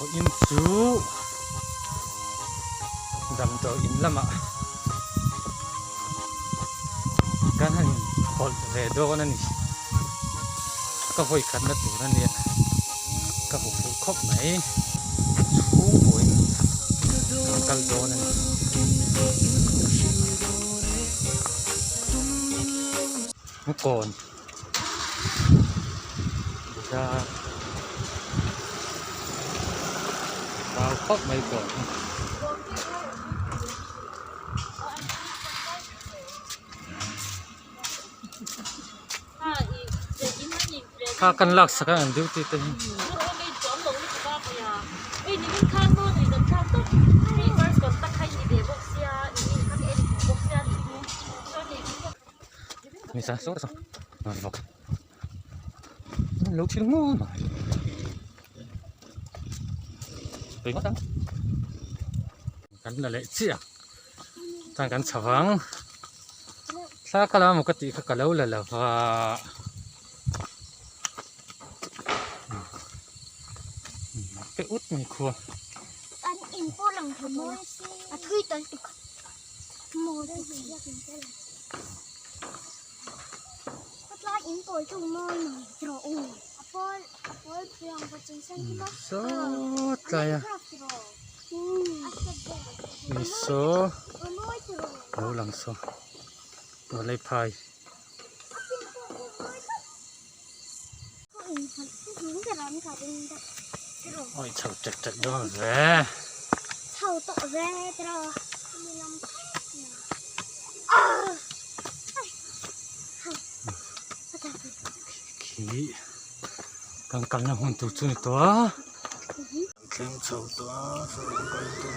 Vawiin chu damdawi in lamah kan han hawlh ve dawn a ni. Ka vawi khatna tur a nia ka hmu fuh khawp mai. Chhungkaw in kan kal dawn a ni. Kawn. Zau khawp mai tawh hi. Kha kan lak sak a an duty te hi. Ni sa saw saw vawk lo thil ngur mai tui ngawt ang kan la leh chiah chuan kan chho vang thla ka la maw ka tih kha ka lo la lo va pe ut mai khua an in pawh lang tha mawi a thui tal tuk mawi Saw tlai a mi saw lo lang saw vawlei phai. Awi chho tek tek dawn ve. Khi kan kalna hmun tur chu ni tawh a. Kan thleng chho tawh a saw kan kal tur.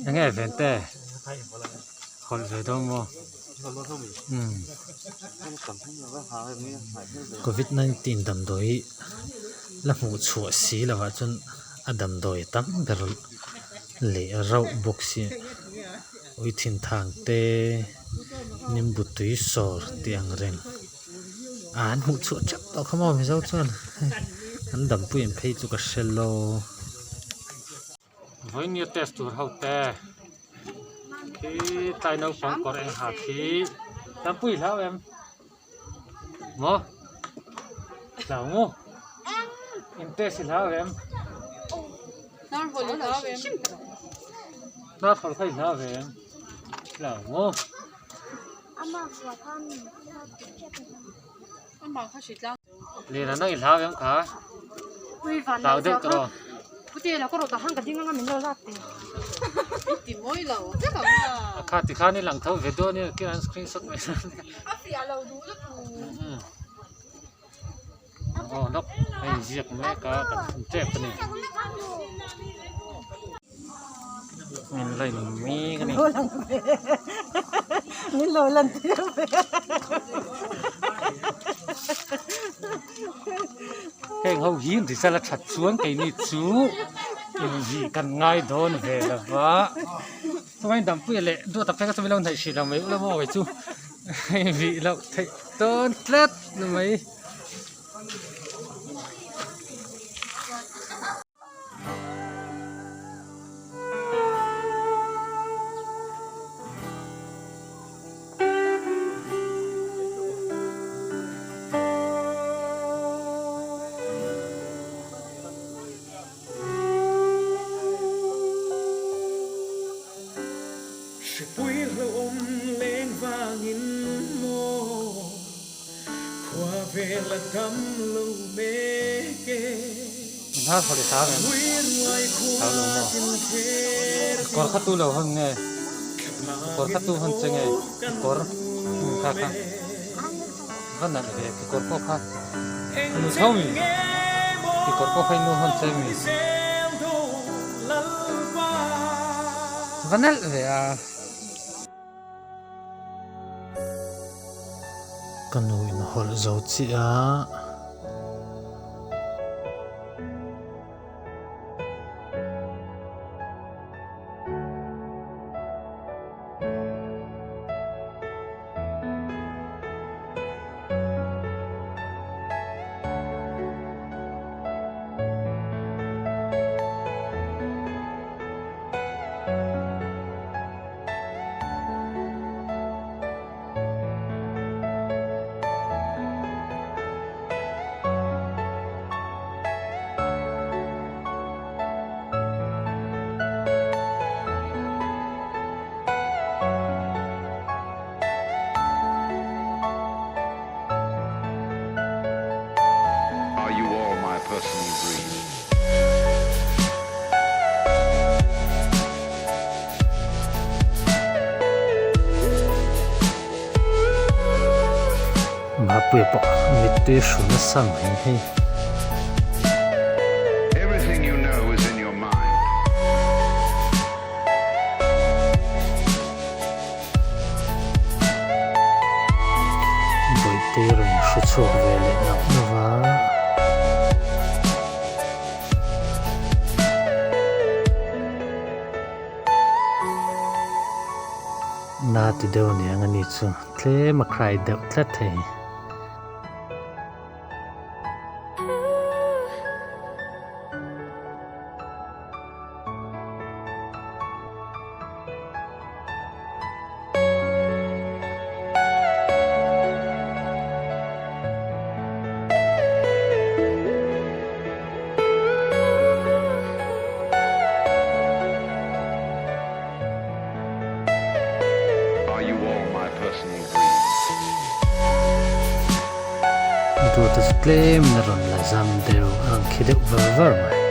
Enge ven te hawlh ve dawn maw umm Covid 19 damdawi la hmuh chhuah si lovah chuan a damdawi tam ber leh rauh bawk si ui thinthang te nimbu tui sawr tih ang reng an hmuh chhuah teuh tawh kha maw mizo chuan an dampui an phei chu ka hre lo. Vawinia test tur ho te khi tlai naupang kawr eng ha khi dampui hlau em maw hlau maw in test i hlau em hnar hawlh kha i hlau ve em hlau maw. Lena nang i hlau em kha hlau deuh tawh rawh. Kha tikhan i lang tho ve dawn nia khin an screenshot mai aw lawk a inziak mek a kan hmu tep a ni. Min la in mek a ni. Heng ho hi result a that chuan keini chu inzih kan ngai dawn ve lo va chuan dampuia leh duat tak phei kha chu min lo hnaih hrih lo mai ula maw kei chu inzih loh theih dawn tlat mai. Hripui hlauhawm leng vangin maw khua vel a dam lo mek e. Hnar hawlh i hlau em? Hlau lo maw? Kawr kha tu lo hawn nge? Kawr kha tu hawn che nge? Kawr kha kha va nalh ve kekawr pawh kha nu tho mi kekawr pawh kha i nu hawn che mi va nalh ve a. Ka nu in hawlh zo chiah a. Mapuia pawh mittui hru nasa mai hei. Bawihte rawn hru chhuak ve leh nauh nauh va. Na ti deuh aniang a ni chu tlem a cry deuh tlat thei. Duata chu tlem in a rawn la zam deuh a rawn khi deuh var var mai.